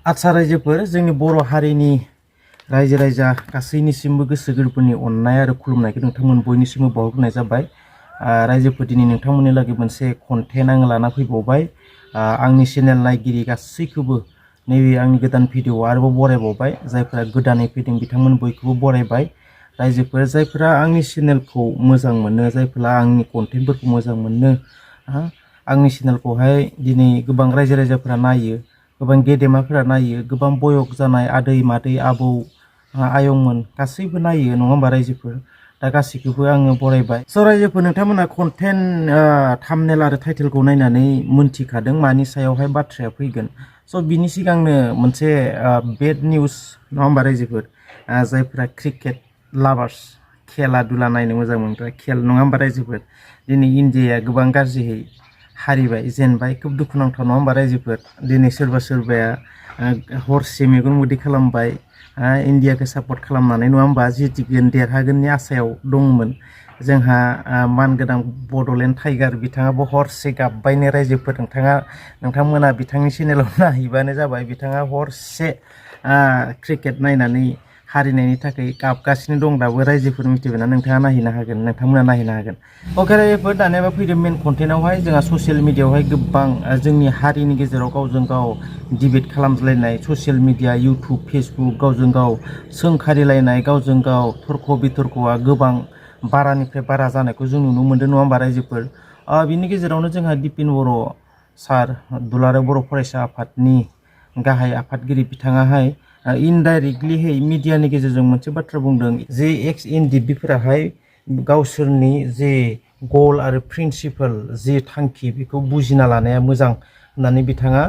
आदसा रायजोफोर जोंनि बर' हारिनि रायजो राजा गासैनिसिमबो गोसो गोरबोनि अननाय आरो खुलुमनायखौ नोंथांमोन बयनिसिमबो बावहरनाय जाबाय। रायजोफोर दिनै नोंथांमोननि लागै मोनसे कन्टेन्ट आङो लाना फैबावबाय। आंनि चेनेल नायगिरि गासैखौबो नैबे आंनि गोदान भिडिअ आरोबाव बरायबावबाय। जायफोरा गोदानै फैदों बिथांमोन बयखौबो बरायबाय। रायजोफोर जायफोरा आंनि चेनेलखौ मोजां मोनो, जायफोरा आंनि कन्टेन्टफोरखौ मोजां मोनो, आंनि चेनेलखौहाय दिनै गोबां रायजो राजाफोरा नायो, गोबां गेदेमाफोरा नायो, गोबां बयक जानाय आदै मादै आबौ आयंमोन गासैबो नायो नङा होमबा रायजोफोर। दा गासैखौबो आङो बरायबाय। स' रायजोफोर नोंथांमोना कन्टेन्ट थाम्बनेल आरो टाइटेलखौ नायनानै मोनथिखादों मानि सायावहाय बाथ्राया फैगोन। स' बिनि सिगांनो मोनसे बेड निउस नङा होमबा रायजोफोर। जायफोरा क्रिकेट लाभार्स, खेला दुला नायनो मोजां मोनग्रा खेल नङा होमबा रायजोफोर। दिनै इन्डियाया गोबां गाज्रियै हारिबाय, जेनबाय, खोब दुखुनांथाव नङा होमबा रायजोफोर। दिनै सोरबा सोरबाया हरसे मेगन मोदै खालामबाय इन्डियाखौ सापर्ट खालामनानै नङा होमबा, जितिगोन देरहागोननि आसायाव दंमोन। जोंहा मानगोनां बड'लेण्ड टाइगार बिथाङाबो हरसे गाबबायनो रायजोफोर। नोंथांमोना बिथांनि चेनेलाव नायहैबानो जाबाय। बिथाङा हरसे क्रिकेट नायनानै हारिनायनि थाखाय गाबगासिनो दं दाबो रायजोफोर। मिथिबायना नोंथाङा नायहैनो हागोन, नोंथांमोना नायहैनो हागोन। अके रायजोफोर, दानिया फैदों मेन कन्टेन्टआवहाय। जोंहा ससियेल मिडियायावहाय गोबां जोंनि हारिनि गेजेराव गावजों गाव डिबेट खालामज्लायनाय, ससियेल मिडिया इउटुब फेसबुक गावजों गाव सोंखारिलायनाय, गावजों गाव थर्क बितर्कआ गोबां बारानिफ्राय बारा जानायखौ जों नुनो मोनदों नङा होमबा रायजोफोर। बिनि गेजेरावनो जोंहा दिपेन बर' सार, दुलाराय बर' फरायसा आफादनि गाहाय आफादगिरि बिथाङाहाय इनडाइरेक्टलिहै मिडियानि गेजेरजों मोनसे बाथ्रा बुंदों जे एक्स NDFBफोराहाय गावसोरनि जे गल आरो प्रिन्सिपाल जे थांखि बेखौ बुजिना लानाया मोजां होननानै बिथाङा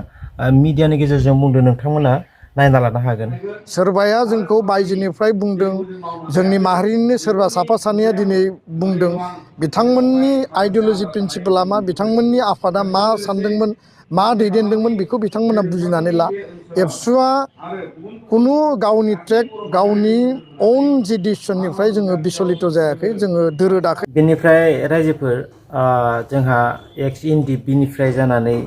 मिडियानि गेजेरजों बुंदों। नोंथांमोना नायना लानो हागोन। सोरबाया जोंखौ बायजोनिफ्राय बुंदों, जोंनि माहारिनिनो सोरबा साफा सानैया दिनै बुंदों बिथांमोननि आइडिय'लजि प्रिन्सिपाला मा, बिथांमोननि आफादा मा सानदोंमोन, मा दैदेनदोंमोन बेखौ बिथांमोना बुजिनानै ला। एबसुआ खुनु गावनि ट्रेक, गावनि अन जि डिसिसननिफ्राय जोङो बिचलित जायाखै, जोङो दोरोदाखै। बेनिफ्राय रायजोफोर जोंहा एक्स NDFBनिफ्राय जानानै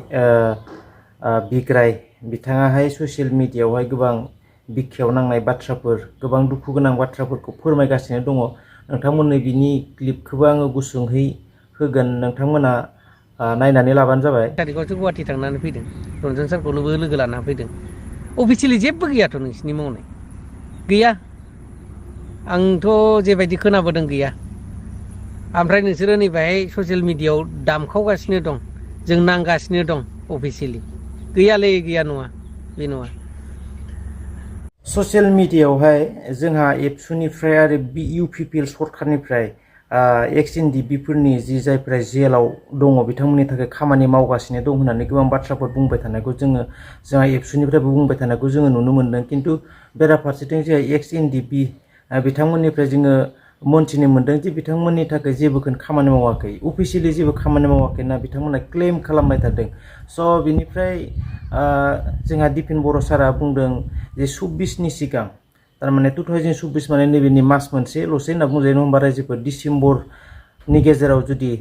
बिग्राय बिथाङाहाय ससियेल मिडियायावहाय गोबां बिखायाव नांनाय बाथ्राफोर, गोबां दुखु गोनां बाथ्राफोरखौ फोरमायगासिनो दङ। नोंथांमोननो बिनि क्लिपखौबो आङो गुसुङै होगोन, नोंथांमोना नायनानै लाबानो जाबाय। थारिखआवसो गुवाहाटि थांनानै फैदों, रन्जन सारखौबो लोगो लाना फैदों। अफिसियेलि जेबो गैयाथ' नोंसिनि मावनाय गैया। आंथ' जेबायदि खोनाबोदों गैया। ओमफ्राय नोंसोरो नैबेहाय ससियेल मिडियायाव दामखावगासिनो दं, जों नांगासिनो दं। अफिसियेलि गैयालै, गैया नङा, बे नङा। ससियेल मिडियायावहाय जोंहा एबसुनिफ्राय आरो UPPL सरखारनिफ्राय एक्स NDFBफोरनि जायफोरा जेलाव दङ बिथांमोननि थाखाय खामानि मावगासिनो दं होननानै गोबां बाथ्राफोर बुंबाय थानायखौ जोंहा एबसुनिफ्रायबो बुंबाय थानायखौ जोङो नुनो मोन्दों। खिन्थु बेराफारसेथिं जोंहा एक्स NDFB बिथांमोननिफ्राय जोङो मोनथिनो मोन्दों जे बिथांमोननि थाखाय जेबोखौनो खामानि मावाखै, अफिसियेलि जेबो खामानि मावाखै होनना बिथांमोना क्लेम खालामबाय थादों। स' बिनिफ्राय जोंहा दिपेन बर' सारा बुंदों जे 24नि सिगां, थारमाने 2024 माने नैबेनि मास मोनसेल'सै होनना बुंजायो नङा होमबा रायजोफोर। डिसेम्बरनि गेजेराव जुदि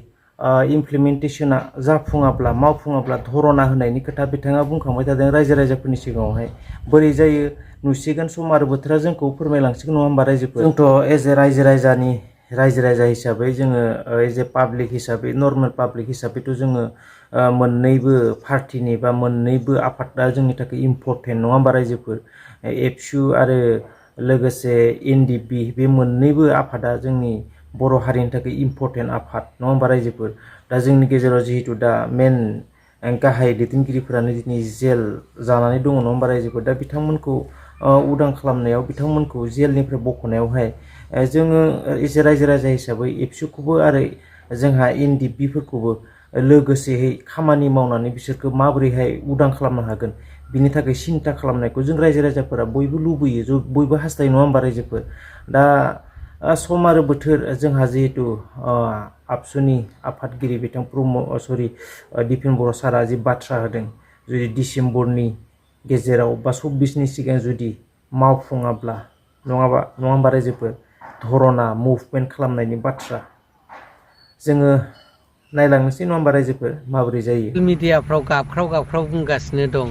इमप्लिमेन्टेसना जाफुङाब्ला, मावफुङाब्ला धरना होनायनि खोथा बिथाङा बुंखांबाय थादों रायजो राजाफोरनि सिगाङावहाय। बोरै जायो नुसिगोन, सम आरो बोथोरा जोंखौ फोरमायलांसिगोन नङा होमबा रायजोफोर। जोंथ' एज ए रायजो राजा हिसाबै जोङो एज ए पाब्लिक हिसाबै, नर्मेल पाब्लिक हिसाबैथ' जोङो मोननैबो पार्टिनि बा मोननैबो आफादा जोंनि थाखाय इम्परटेन्ट नङा होमबा रायजोफोर। एबसु आरो लोगोसे NDFB बे मोननैबो आफादा जोंनि बर' हारिनि थाखाय इम्परटेन्ट आफाद नङा होमबा रायजोफोर। दा जोंनि गेजेराव जिहेतु दा मेन गाहाय दैदेनगिरिफोरानो दिनै जेल जानानै दङ नङा होमबा रायजोफोर। दा बिथांमोनखौ उदां खालामनायाव, बिथांमोनखौ जेलनिफ्राय बख'नायावहाय जोङो एज ए रायजो राजा हिसाबै एबसुखौबो आरो जोंहा NDFBफोरखौबो लोगोसेयै खामानि मावनानै बिसोरखौ माबोरैहाय उदां खालामनो हागोन बिनि थाखाय सिन्था खालामनायखौ जों रायजो राजाफोरा बयबो लुबैयो, बयबो हास्थायो नङा होमबा रायजोफोर। दा सम आरो बोथोर जोंहा जिहेतु आबसुनि आफादगिरि बिथां दिपेन बर' सारा जि बाथ्रा होदों, जुदि डिसेम्बरनि गेजेराव बा 24नि सिगां जुदि मावफुङाब्ला नङा होमबा रायजोफोर, धरना मुभमेन्ट खालामनायनि बाथ्रा जोङो नायलांनोसै नङा होमबा रायजोफोर माबोरै जायो। मिडियाफ्राव गाबख्राव बुंगासिनो दं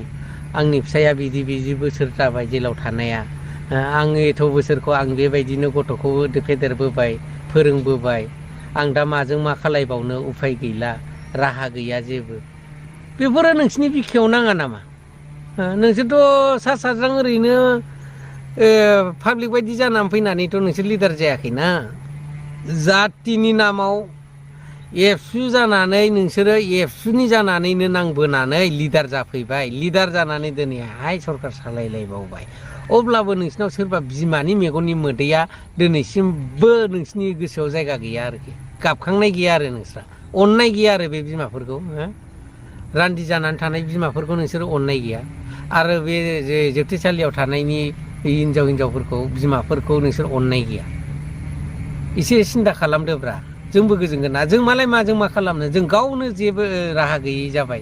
आंनि फिसाया बिदि बोसोर जाबाय जेलाव थानाया आं एथ' बोसोरखौ आं बेबायदिनो गथ'खौ फेदेरबोबाय फोरोंबोबाय आं दा माजों मा खालायबावनो उफाय गैला राहा गैया जेबो बेफोरो नोंसिनि बिखायाव नाङा नामा नोंसोरथ' सा साज्रां ओरैनो पाब्लिक बायदि जानानै फैनानैथ' नोंसोर लिडार जायाखैना जातिनि नामाव एबसु जानानै नोंसोरो एबसुनि जानानैनो नांबोनानै लिडार जाफैबाय लिडार जानानै दिनैहाय सरखार सालायलायबावबाय अब्लाबो नोंसिनाव सोरबा बिमानि मेगननि मोदैया दिनैसिमबो नोंसिनि गोसोआव जायगा गैया आरोखि गाबखांनाय गैया आरो नोंस्रा अननाय गैया आरो बे बिमाफोरखौ रान्दि जानानै थानाय बिमाफोरखौ नोंसोरो अननाय गैया आरो बे जोबथेसालियाव थानायनि हिनजावफोरखौ बिमाफोरखौ नोंसोर अननाय गैया एसे सिन्था खालामदोब्रा जोंबो गोजोनगोन ना जों मालाय माजों मा खालामनो जों गावनो जेबो राहा गैयै जाबाय